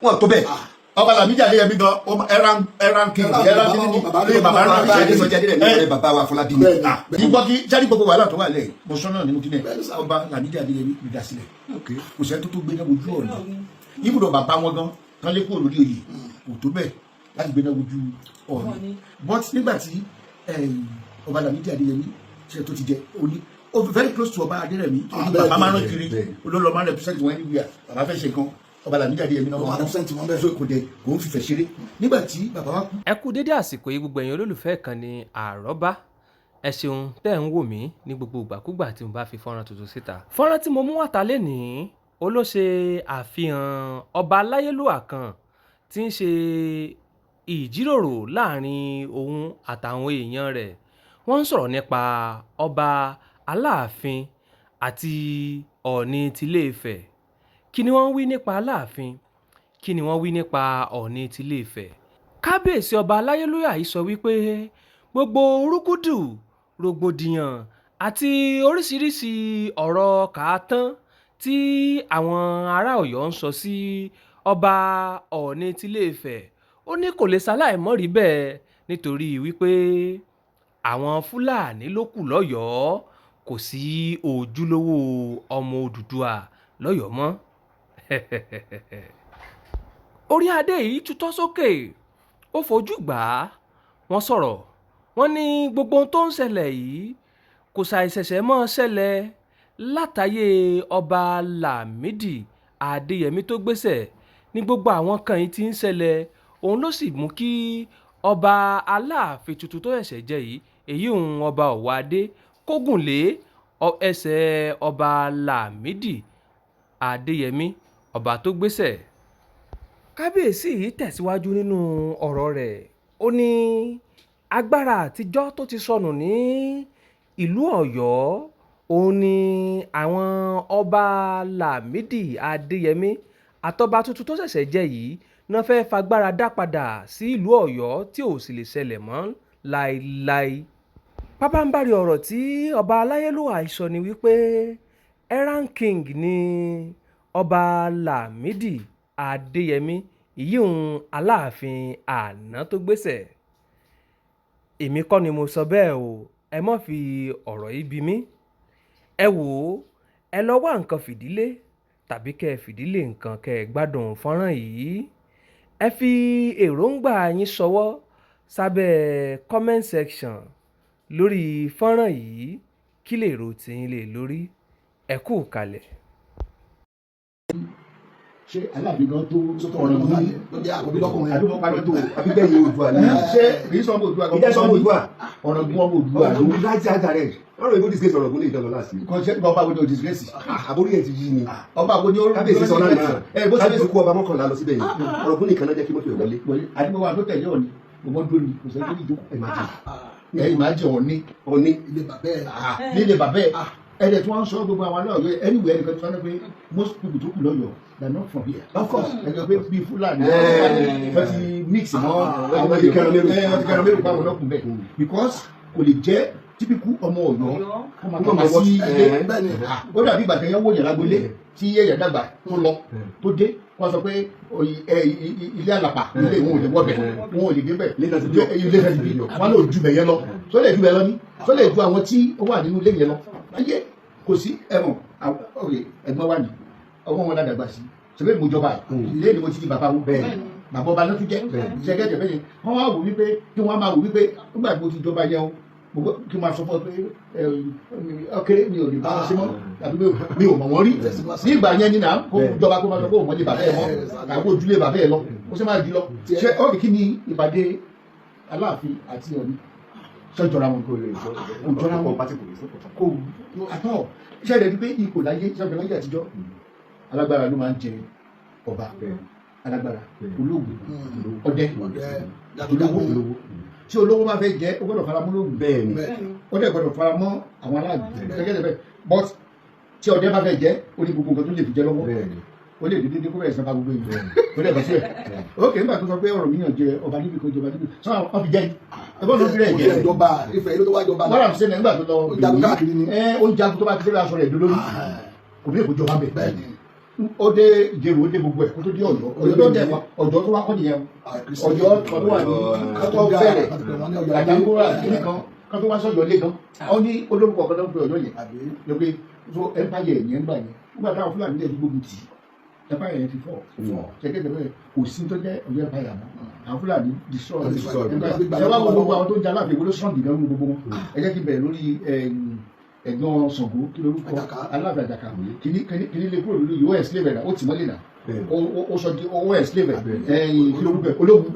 Wọn tó bẹ́ẹ̀. Ọba Lámídì Adéyẹmí gan ẹran ẹran king ẹran kí ni ní bàbá bàbá náà Adésọjí Adérẹ̀mí, ọ̀rẹ́ bàbá wa Fọlábí ni. Ní gbọ́ kí jáde, gbogbo wàhálà tó wà lẹ̀, mo sọ náà nínú kílẹ̀, ọba Lámídì Adéyẹmí ló dá sílẹ̀. Kò sẹ́ni tó tó gbé náà wojú Ọọ̀ni. Ibùdó bàbá wọn gan tán lé kúrò lórí oyè, kò tó bẹ́ẹ̀ láti gbé náà wojú Ọọ̀ni. But nígbà tí ọba Lámídì Adéyẹmí ṣe tó ti jẹ oní ó very close to ọba Adérẹ̀mí, tó ní bàbá máa ń rán kiri, olólọ máa ń represent wọn anywhere. Bàbá fẹ́ ṣe nǹkan, ọba Lámídì Adéyẹmí náà Ó máa represent wọn bẹ́ẹ̀. So kò dé, kò ń fìfẹ́ ṣeré nígbà tí bàbá wa kú. Ẹ kú dédé àsìkò yìí, gbogbo ẹ̀yin olólùfẹ́ ìkànnì Àrọ́bá. Ẹ ṣeun tẹ́ ẹ̀ ń wò mí ní gbogbo ìgbàkúgbà tí mo bá fi fọ́nrán tuntun síta. Fọ́nrán tí mo mú wá ta lénìí, ó ló ṣe àfihàn ọba aláyélúwà kan tí ń ṣe ìjíròrò láàrin òun àtàwọn èèyàn rẹ̀. Wọ́n ń sọ̀rọ̀ nípa ọba Aláàfin àti Ọọ̀ni tilé-Ifẹ̀. Kí ni wọ́n ń wí nípa Aláàfin? Kí ni wọ́n wí nípa Ọọ̀ni tilé-Ifẹ̀? Kábíyèsí ọba aláyélúwà yìí sọ wípé gbogbo rúgúdù, rògbòdìyàn àti oríṣiríṣiì ọ̀rọ̀ kàátán tí àwọn ará Ọ̀yọ́ ń sọ sí ọba Ọọ̀ni tilé-Ifẹ̀, ó ní kò lè ṣaláì mọ́ rí bẹ́ẹ̀, nítorí wípé àwọn Fúlàní ló kù lọ́yọ̀ọ́, kò sí ojúlówó ọmọ Odùduwà lọ́yọ̀ọ́ mọ́. Orí adé yìí tutọ́ sókè, ó fojú gbà á. Wọ́n sọ̀rọ̀, wọ́n ní gbogbo ohun tó ń ṣẹlẹ̀ yìí kò ṣàìṣẹ̀ṣẹ̀ mọ́ ṣẹlẹ̀ látàyè ọba Lámìdí Adéyẹmí tó gbéṣẹ̀ ní gbogbo àwọn kan yìí ti ń ṣẹlẹ̀. Òun ló sì mú kí ọba Aláàfin tuntun tó ṣẹ̀ṣẹ̀ jẹ yìí, èyí òun ọba Ọ̀wọ́adé, kó gùn lé ẹsẹ̀ ọba Lámìdí Adéyẹmí, ọba tó gbéṣẹ̀. Kábíyèsí yìí tẹ̀síwájú nínú ọ̀rọ̀ rẹ̀. Ó ní agbára àtijọ́ tó ti sọnù ní ìlú Ọ̀yọ́, òun ni àwọn ọba Lámìdí Adéyẹmí àtọba tuntun tó ṣẹ̀ṣẹ̀ jẹ́ yìí náà fẹ́ẹ́ fagbára dá padà sí ìlú Ọ̀yọ́, tí ò sì lè ṣẹlẹ̀ mọ́ láéláé. Pábánbárì ọ̀rọ̀ tí ọba aláyélúwà sọ ni wípé Errant King ní ọba Lámìdí Adéyẹmí, ìyíhun Aláàfin àná tó gbéṣẹ̀. Èmi kọ́ ni mo sọ bẹ́ẹ̀ o, ẹ má fi ọ̀rọ̀ yìí bí mi. Ẹ wò ó, ẹ lọ wá nǹkan fìdílé tàbí kẹ́ ẹ fìdílé nǹkan, kẹ́ ẹ gbádùn fọ́nrán yìí. Ẹ fi èròǹgbà yín ṣọwọ́ sábẹ́ comment section lórí fọ́nrán yìí. Kí lèrò tiyín lé lórí? Ẹ kú kalẹ̀. Ṣé Aláàfin gan tó Ọ̀ràngún ní? Ló jẹ́ àkọ́bí lọ́kùnrin. Àbí wọ́n parí tó? Àbí bẹ́ẹ̀ Oòduà ni. Ṣé kì í sọ ọmọ Oòduà? Ìjẹ́ sọmọ Oòduà. Ọ̀ràngún ọmọ Oòduà ló. Ọ̀ràngún láti àjàrẹ̀ ọ̀rọ̀ ìbò disgrace Ọ̀ràngún lè dán lọ láti. Kò ṣe ọba wo ni o disgrace? Àbórí ẹ̀ ti yí ni. Ọba wo ni ó? Kábíyèsí sọ lánàá. Ẹ bó ṣe Kábíyèsí kú ọba 11 lọ síbẹ̀ yìí, Ọ̀ràngún nìkan náà jẹ́ kí mọ́tò ẹ̀ wọlé. Àdúgbò wa tó tẹ̀lé Ọ̀ọ̀ni, gbogbo dúró ni, kò sẹ́ni tó ní ìjókòó. Ẹ máa jẹ. Ẹ máa jẹ Ọ̀ọ̀ni. Ọ̀ní. Ilé bàbá ẹ̀. Nílé bàbá ẹ̀. Ẹ̀dẹ̀ tí wọ́n ń sọ gbogbo àwọn aláwọ̀ anywhere, ẹnìkan tí wọ́n ní pé most people tó kù lọ́yọ̀ọ́, they are not from here. Of course. Ẹ̀jọ̀ pé bíi Fúlàní wọ́n ti mix mọ́. Wọ́n ti kẹran mérò. Wọ́n ti kẹran mérò báwọn lọ́kùn bẹ́ẹ̀, because kò lè jẹ́ typical ọmọ Ọ̀yọ́ kó máa Kó máa tọ́ka sí ilé. Bẹ́ẹ̀ni. Ó dàbí ìgbà tẹ̀yẹ́ wò yẹn lágbolé tí èèyàn dàgbà tó lọ tó dé, wọ́n sọ pé ilé àlàpà, ilé ìwọ̀n ò lè wọ́bẹ̀, wọn ò lè débẹ̀. Ilé náà ti bí ọ. Ilé náà ti bí wọn lè ju bẹ̀ yẹn lọ. Tó lè ju bẹ̀ lọ ní tó lè ju àwọn tí ó wà nínú ilé yẹn lọ láyé, kò sí ẹ̀wọ̀n. Ok, ẹ̀gbọ́n wa ní ọwọ́ wọn ládàgbà sí ṣẹlẹ̀, mo jọba yìí, ilé ni mo ti di bàbá wọn. Bàbá ọba ló tún jẹ́ ṣẹ́gẹ́tẹ̀ bẹ́ẹ̀ yẹn. Wọ́n wá wò wípé kí wọ́n máa wò wípé nígbà tí mo ti jọba yẹn o, kí n máa sọ fún ọ pé ọkẹrẹ mi ò lè bá wọn ṣe mọ́ tàbí mi ò mọ̀ wọ́n rí nígbà yẹn nínà kó jọba, kó máa sọ pé òun mọ̀ ní bàbá ẹ̀ mọ́ tàbí ojúlé bàbá ẹ̀ lọ, ó sì máa jù lọ. Ṣé ó kí ni ìpàdé Aláàfin àti Ọọ̀ni ṣọ́jọ́ra wọn? Kò lè jọ. Kò jọra wọn. Kò. Kò àtọ. Ṣe é pé ipò láyé ṣọ́jọ́ láyé àtijọ́, alágbára ló máa ń jẹ ọba, alágbára, olóògùn, ọdẹ, olówó. Tí olówó bá fẹ́ jẹ, ó gbọ́dọ̀ fara mọ́ lóògùn. Bẹ́ẹ̀ni. Ó dẹ̀ gbọ́dọ̀ fara mọ́ àwọn aláàbò gẹ́gẹ́ bẹ́ẹ̀. But tí ọdẹ bá fẹ́ jẹ, ó ní gbogbo nǹkan tó lè fi jẹ lọ́wọ́. Ó lè dídí kó bẹ̀rẹ̀ sọ́ba gbogbo ìlú, ó lè bọ́ síbẹ̀. Ok, nígbà tó sọ pé ọ̀rọ̀ míyàn jẹ ọba níbi kan, jọba níbi sọ àwọn fi jẹ ẹgbọ́n tó fi rẹ̀ jẹ. Ìjọba Ifẹ̀ ló tó wá jọba. Wọ́n rà sí nígbà tó lọ. Ó jagun káàkiri ni. Ẹ ó ń jagun, tó bá ti dé aṣọ rẹ̀ dolórí, kò bí èkó jọba bẹ̀. Ó dé Ìjẹ̀rò, ó dé gbogbo ẹ̀ kó tó dé Ọ̀yọ́. Ọ̀yọ́ tó dé Ọ̀yọ́ tó wá kọ́ nìyẹn o. Ọ̀yọ́ kan tó wà ní kátó bẹ̀rẹ̀ Àjàngórà kìíní kan kátó wá sọ̀yọ́ lé gan. Ó ní olórúkọ kan tó ń pe Ọ̀yọ́ yẹn ló pé so empire yẹn ń gbà yẹn. Nígbà táwọn Fúlàní lè gbógun tì í, empire yẹn ti fọ́ ṣẹ́kẹ́ bẹ́ẹ̀, kò sí tó jẹ́ Ọ̀yọ́ empire mọ́. Àwọn Fúlàní destroy empire. Ẹ wá wo gbogbo àwọn tó ń jẹ Aláàfin, ìwé ló strong gan nínú gbogbo wọn. Ẹ jẹ́ kí n bẹ̀rẹ̀ lórí ẹ̀gbọ́n Ṣàngó, kí lorúkọ? Àjàká. Aláàfin Àjàká. Kìíní kìíní lè kúrò lórí yóò enslave ẹ̀, ó tì mọ́lẹ̀ náà, ó sọ di ó enslave ẹ̀, kí lorúkọ ẹ̀, Ológun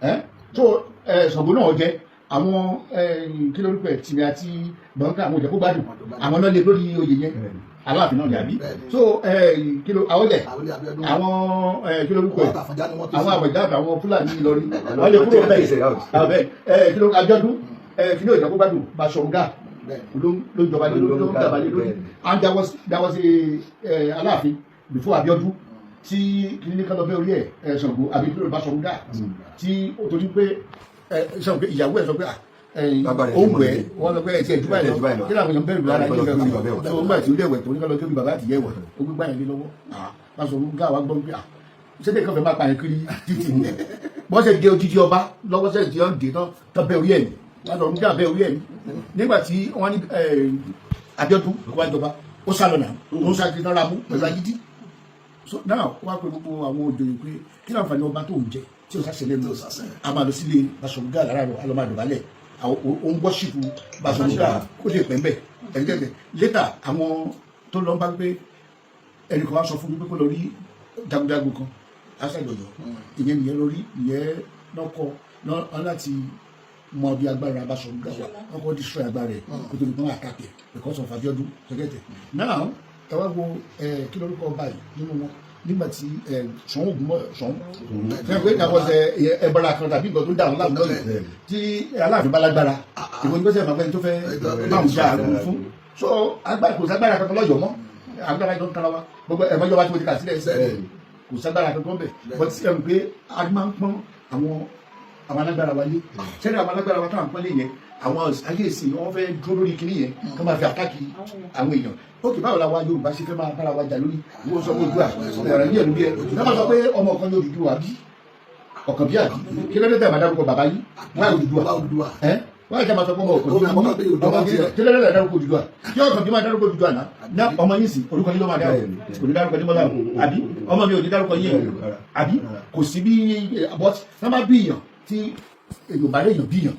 ẹ̀ tó ẹ̀ Ṣàngó náà jẹ́ àwọn kí lorúkọ ẹ̀, Tìmì àti Gbọ̀ngàn, àwọn òjẹ̀kó gbádùn àwọn náà lè lórí oyè yẹn, Aláàfin náà dàbí so kí ló àwọn lẹ̀ àwọn kí lorúkọ ẹ̀, àwọn Àbọ̀já àtàwọn Fúlàní Ìlọrin wọ́n lè kúrò bẹ́ẹ̀ abẹ́ kí ló Abíọ́dún kí ló ìjọba gbádùn Baṣọ̀run Gáà ló ló jọba lé lórí, ló ń dàbà lé lórí. And there was a Aláàfin before Abíọ́dún tí kìnìún kan lọ bẹ́ orí ẹ̀ Ṣàngó àbí kí ló Baṣọ̀run Gáà tí ó torí pé Ṣàngó pé ìyàwó ẹ̀ sọ pé Bàbá rẹ̀ ó ti mọ̀ wẹ̀ ní. wọ́n lọ pé ẹ̀ tí ẹ̀ jù báyìí Ẹ̀ jù báyìí lọ lọ. kí làwọn èèyàn bẹ̀rù lára Kí yìí lọ fẹ́ bí bàbá ẹ̀ wọ̀. tó ń gbà tí ó dẹ̀ wẹ̀ tó ní ká lọ tó bí bàbá àtìyẹ́ wẹ̀ ó gbégbá yẹn lé lọ́wọ́. Baṣọ̀run Gáà wá gbọ́ pé ṣé kan fẹ́ máa pààyàn kiri títì ní wọ́n ṣe dé odidi ọba lọ́wọ́ sẹ́yìn tí wọ́n dé tán tán bẹ́ orí ẹ̀ ní Baṣọ̀run Gáà bẹ́ orí ẹ̀ ní nígbà tí wọ́n ní Abíọ́dún kó wá jọba, ó sálọ náà, ó ń sá kiri tán ra mú pẹ̀lú agídí. So now wọ́n á pe gbogbo àwọn òjòyè pé kí láǹfààní ọba tó ń jẹ tí ó sàṣẹ lẹ́nu? A máa lọ sílé Baṣọ̀run Gáà láràárọ̀, a lọ máa dọ̀bálẹ̀, ó ń worship Baṣọ̀run Gáà kó lè pẹ́ mbẹ́ ẹ̀ẹ́dẹ́gbẹ̀. Later àwọn tó lọ ń bá pé ẹnì kan wá sọ fún mi pé kó lọ rí jagunjagun kan outside Ọ̀yọ́, ìyẹn nìyẹn lọ rí ìyẹn lọkọ náà láti mọ bí agbára Baṣọ̀run Gáà wà. Wọn kọ́ destroy agbára ẹ̀ kó tó di pọ́n attack ẹ̀ because of Abiodun sẹkẹtẹ. Now ẹ wá wo kí lórúkọ báyìí nínú wọn nígbà tí Ṣọ̀ún Ògúnmọ́ Ṣọ̀ún ṣe pé that was ẹbọra kan tàbí nǹkan tó ń dà wọn láàmú lọ́yìn tí Aláàfin bá lágbára ìwọ ní gbèsè àmọ́ ẹni tó fẹ́ báwọn jà àgùn fún. So agbára kò ságbára kankan lọ́yọ̀ọ́ mọ́, agbára jọ ń tara wa gbogbo ẹ̀mọ́ ìjọba tí mo ti kà sílẹ̀ kò ságbára kankan bẹ̀. But ẹ̀ ń pé a máa ń pọ́n àwọn alágbára wa lé sẹ́ni, àwọn alágbára wa táwọn pọ́n lé yẹn, àwọn ayé ìsìn wọn fẹ́ dúró lórí kinní yẹn kí wọ́n máa fi attack àwọn èèyàn. Ókè, báwo la wa Yorùbá ṣe fẹ́ máa bára wa jà lórí ìwọ sọ pé Oòduà ọ̀rọ̀ ní ẹ̀rú bí ẹ náà máa sọ pé ọmọ kan ní Odùduwà bí ọ̀kan bí àbí kí ló dé tẹ̀ máa dárúkọ bàbá yìí wọ́n á Odùduwà ẹ́ wọ́n á jẹ́ máa sọ pé ọmọ ọ̀kan bí ọmọ kí ló dé tẹ̀ dárúkọ Odùduwà kí ọ̀kan bí máa dárúkọ Odùduwà náà ní ọmọ yín sì orúkọ yín ló máa dárúkọ, kò ní dárúkọ Dímọ́lá o, àbí ọmọ mi ò ní dárúkọ yín àbí kò sí bí. But tá máa bí èèyàn tí Yorùbá lè yàn bí èèyàn,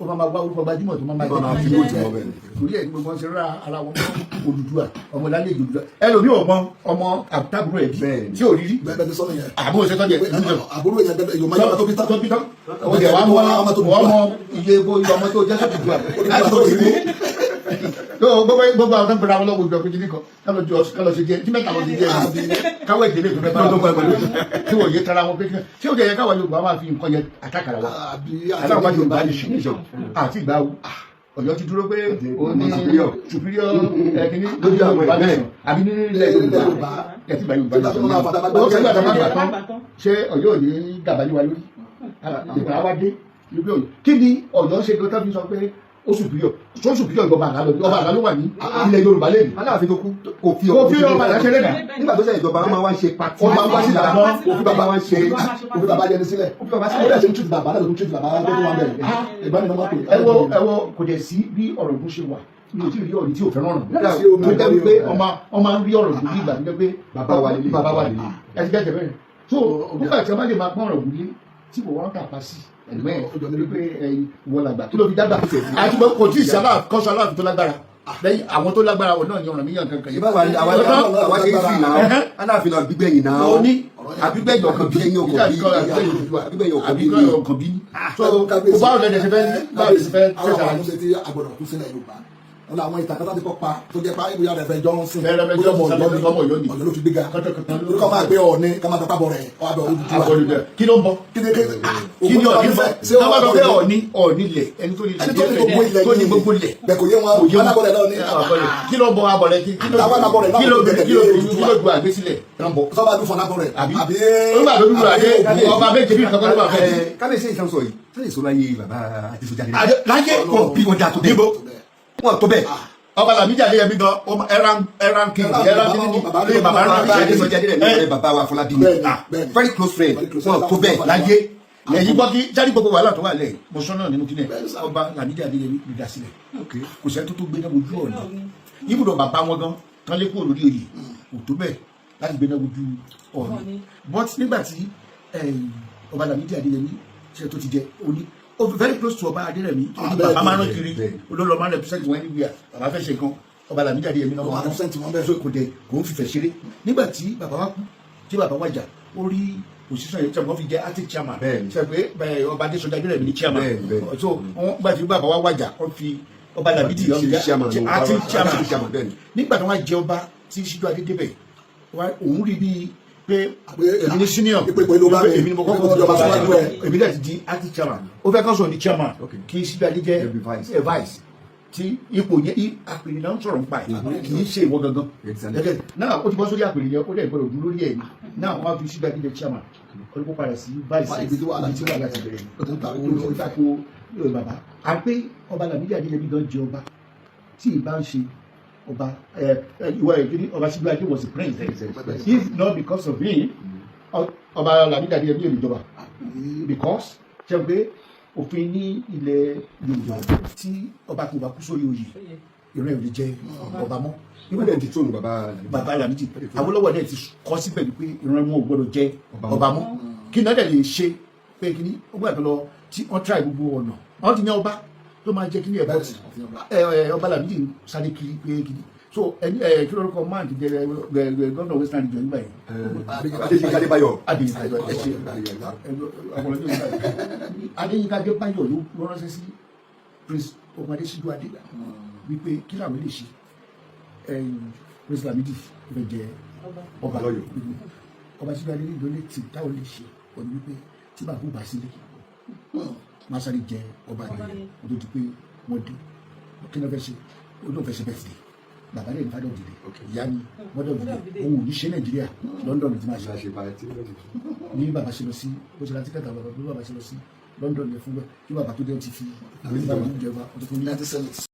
ó máa ma wá orúkọ gbajúmọ̀ tó máa ma Máa jẹ́ fi kí kó tì wọ́n bẹ́ẹ̀. Torí ẹ̀ ní gbogbo wọn ṣe rárá ara wọn Odùduwà ọmọ lálẹ́ Odùduwà ẹlòmíì ò mọ ọmọ àbúrò ẹ̀ bí Bẹ́ẹ̀ni. tí ò rí rí Bẹ́ẹ̀ ti sọ nìyẹn. Àbúrò ṣe tọ́jú ẹ̀ Àbúrò yẹn bẹ́ẹ̀ yóò máa yọ ọmọ tó bí tán. Tó bí tán ó dẹ̀ wá mọ wọ́n mọ iye iye ọmọ tó jẹ́ sọ́dùduwà láti tó rí gbogbo gbogbo àwọn tó ń pera wọn lọ́wọ́ Odùduwà pé kíní kan kálọ̀ jọ kálọ̀ ṣe jẹ tí mẹ́ta lọ sí jẹ káwọ́ ìdílé tó fẹ́ bá wọn tí wọ́n yé tara wọn pé tí ó jẹ́ yẹ káwọn Yorùbá máa fi nǹkan yẹn àtàkàrà wa Àbí aláwọ̀ bá Yorùbá nation àti ìgbà wo Ọ̀yọ́ ti dúró pé ó ní Superior. superior ẹkíní Lójú àwọn Yorùbá ẹgbẹ́. nation àbí nílẹ̀ Yorùbá ẹ ti gba Yorùbá Nígbà tó nation máa fata bá gbà. ó kẹgbẹ́ àtàwọn àgbà tán ṣé Ọ̀yọ́ ò ní gàba lé wa lórí ìgbà wa dé wípé Ọ̀yọ́ kí ni Ọ̀yọ́ ṣe gan tán fi sọ pé ó superior tó superior ìjọba àlá lọ ọba àlá ló wà ní ilẹ̀ Yorùbá lẹ́nu. Aláàfin tó kú kò fi Kò fi ọba àlá ṣeré náà. Nígbà tó ṣe ìjọba wọn máa wá ń ṣe party. Wọ́n máa ń wá síta. Kò fi bàbá wa ń ṣe. Òfin bàbá jẹni sílẹ̀. Kò fi bàbá Ó sílẹ̀. dẹ̀ ṣe ń treat bàbá náà ló ń treat bàbá tó tó wà bẹ̀rẹ̀. Ìgbà mi náà máa pè é. Ẹ wo kò dẹ̀ sí bí ọ̀rọ̀ ìgún ṣe wà ní o tí ì rí ọ̀rọ̀ tí ò fẹ́ràn ọ̀rọ̀ Sí omi tó jẹ́ wípé ọ̀rọ̀. ọmọ ọmọ ń rí ọ̀rọ̀ ìgún bí ìgbà tó jẹ́ pé Bàbá wa lélẹ̀. Bàbá wa lélẹ̀ ẹ ti gẹ́gẹ́ bẹ́ẹ̀. So nígbà tí a bá lè máa pọ́n ọ̀rọ̀ ìgún lé tí kò wọ́n tàpá sí ẹ̀gbẹ́ ẹ̀ wípé ẹ̀yin wọ́n làgbà kí ló fi dágbà àti pé kò tí ì sí kọ́sọ Aláàfin tó lágbára lẹ́yìn àwọn tó lágbára wọn náà ní ọ̀ràn míyàn kankan yìí. Ìbá wa àwa àwa ṣe ń fi náà Aláàfin náà gbígbẹ̀yìn náà. Ó ní àbígbẹ̀yìn ọkàn bí Àbígbẹ̀yìn ọkàn bí àbígbẹ̀yìn ọkàn bí. Àbígbẹ̀yìn ọkàn bí. So kò báwo lẹ́dẹ̀ ṣe fẹ́ báwo lè ṣe fẹ́ Àwọn tẹ̀sán. àwọn àtúnṣe tí a gbọ́dọ̀ tún sílẹ̀ Yorùbá wọn làwọn ìtàn kan tó ti kọ́ pa tó jẹ́ pa ibùyá rẹ̀ fẹ́ Johnson Rẹ̀fẹ̀ bóyá Johnson, ọmọ ọmọ Ọ̀yọ́ ni. Ọ̀yọ́ ló fi gbéga Kọ́tọ̀kọ́tọ̀ ló- lórí kọ́ máa gbé Ọọ̀ni ká máa tọpa bọ̀ rẹ̀ ọ̀ abẹ́ Odùduwà. Àbọ̀lùdẹ̀ kí ló ń bọ̀? Kí ni kí Kí ni Ọ̀ọ̀ni bọ̀? Ṣé Tó bá sọ pé Ọ̀ọ̀ni Ọ̀ọ̀ni Ọ̀ọ̀ni lẹ̀ ẹni tó ní Ẹni tó ní gbogbo ilẹ̀ tó ní yìí. gbogbo ilẹ̀ Bẹ́ẹ̀ kò yé wọn. Kò yé wọn. Alábọ̀rẹ̀ náà ní. Àbọ̀lẹ̀. Kí ló ń bọ̀ abọ̀rẹ̀ kí ló Táwọn alábọ̀rẹ̀ náà kí ló kò kí ló tẹ̀lé kí ló du àgbésílẹ̀ tán bọ̀? Sọ́ba dún fọlábọ̀ rẹ̀ Àbí àbí nígbà tó dúró adé ọba méje bí nǹkan kan ló wà fẹ́. Kábíyèsí ìtàn sọ yìí sẹ́yìn ìṣòro ayé bàbá àti sójà nílẹ̀. Láyé Wọn bí wọn dáa tó bẹ́ẹ̀. Níbo? Wọn tó bẹ́ẹ̀. Ọba Lámídì Adéyẹmí gan ọmọ ẹran ẹran kí ẹran kí ní Bàbá ní bàbá rán Bàbá Adésọjí Adérẹ̀mí ọ̀rẹ́ bàbá wa Afọlábí ni. Bẹ́ẹ̀ni, bẹ́ẹ̀ni. Very close friend. Very close Wọn tó bẹ́ẹ̀. Láyé ẹ̀yin gbọ́ kí jáde gbogbo wàhálà tó wà lẹ̀, mo sọ náà nínú kílẹ̀, ọba Lámídì Adéyẹmí ló dá sílẹ̀. Kò sẹ́ni tó tó gbé náà wojú Ọọ̀ni. Ibùdó bàbá wọn gan tán lé kúrò lórí oyè kò tó bẹ́ẹ̀ láti gbé náà wojú Ọọ̀ni. But nígbà tí ọba Lámídì Adéyẹmí ṣe tó ti jẹ oní ó very close to ọba Adérẹ̀mí, Ah, bàbá máa ń rán bẹ́ẹ̀, kiri, bẹ́ẹ̀. olólùwà máa ń represent wọn anywhere. Bàbá fẹ́ ṣe nǹkan, ọba Lámídì Adéyẹmí náà Ó máa máa represent wọn bẹ́ẹ̀. So kò dé kò ń fìfẹ́ ṣeré. Nígbà tí bàbá wa kú, tí bàbá wa jà, ó rí òṣìṣẹ́ yẹn tí wọ́n fi jẹ́ acting chairman. Bẹ́ẹ̀ni. Ṣe pé bẹ́ẹ̀ ọba Adésọjí Adérẹ̀mí ní chairman. Bẹ́ẹ̀ni, bẹ́ẹ̀ni. So wọ́n gbà tí bàbá wa wàjà, wọ́n fi ọba Lámídì Ṣe chairman, ṣe acting chairman. Acting chairman, bẹ́ẹ̀ni. Nígbà tí wọ́n jẹ ọba tí Síjúadé débẹ̀, òun rí bíi pé Pé, èmi ní senior, ìpè pẹ̀lú ọba mi, èmi ni mo kọ́kọ́ ìpè jọba síwájú ẹ̀. Èmi náà ti di acting chairman, ó fẹ́ kán sọ ní chairman, kí Síjúadé jẹ́ Ẹ bí vice. ẹ vice tí ipò yẹn àpèrè náà ń sọ̀rọ̀ nípa ẹ̀, kì í ṣe ìwọ gangan. Exactly. Gẹ́gẹ́ náà ó ti bọ́ sórí àpèrè yẹn, ó dẹ̀ gbọ́dọ̀ dúró lórí ẹ̀ náà. Wọ́n á fi Síjúadé jẹ́ chairman, ó ní kó padà sí vice. Ibi tí wàhálà ibi tí wàhálà ti bẹ̀rẹ̀. Ó ti ń ta Ó ti tako bàbá à ń pé ọba Lámídì Adéyẹmí gan jẹ ọba tí ì bá ń ṣe ọba ẹ ẹ ìwọ ẹ kí ni ọba Síjúadé was a prince. If not because of him, ọba Lámídì Adéyẹmí ò lè jọba, because ṣe pé òfin ní ilẹ̀ Yorùbá, tí ọba kò bá kú sórí oyè, ìran ẹ̀ ò lè jẹ ọba mọ́. Wọ́n dẹ̀ ti tóònù bàbá Lámídì. Bàbá Lámídì Awólọ́wọ̀ dẹ̀ ti kọ́ síbẹ̀ wípé ìran wọn ò gbọ́dọ̀ jẹ Ọba ọba mọ́. Kí náà dẹ̀ lè ṣe pé kí ni ó gbàgbé lọ tí wọ́n try gbogbo ọ̀nà, wọ́n ti yan ọba tó máa jẹ́ kí ni ẹ̀ bọ́ ẹ ọba Lámídì sáré kiri pé kí ni. So ẹni ẹ kí lórúkọ man ti jẹ ẹ gómìnà Western Region nígbà yẹn? Adéyínká Adébáyọ̀. Adéyínká Adébáyọ̀, ẹ ṣe ọpọlọ ní ìgbà yìí. Adéyínká Adébáyọ̀ ló ránṣẹ́ sí Prince Ogunadé Síjúadé wípé kí làwọn lè ṣe, ẹ̀yìn Prince Lamidi fẹ́ jẹ ọba Lọ́yọ̀ọ́. Ọba Síjúadé ní ìdólé tí táwọn lè ṣe òní wípé tí bàbá ò bá sílé, máa sáré jẹ ọba yẹn kó tó di pé wọ́n dé. Kí ló fẹ́ ṣe? Ó lóun fẹ́ ṣe birthday, bàbá rẹ̀ ní father of the day, ìyá ni mother of the day. Òun ò ní ṣe Nàìjíríà, London ló ti máa ṣe. Ṣe báyìí tí wọ́n ti Ní bàbá ṣe lọ sí, bó ṣe ra ticket bàbá, bí bàbá ṣe lọ sí London yẹn fún bẹ́ẹ̀, kí bàbá tó dé, ó ti fi bàbá jẹba, ó ti fún ní 1970.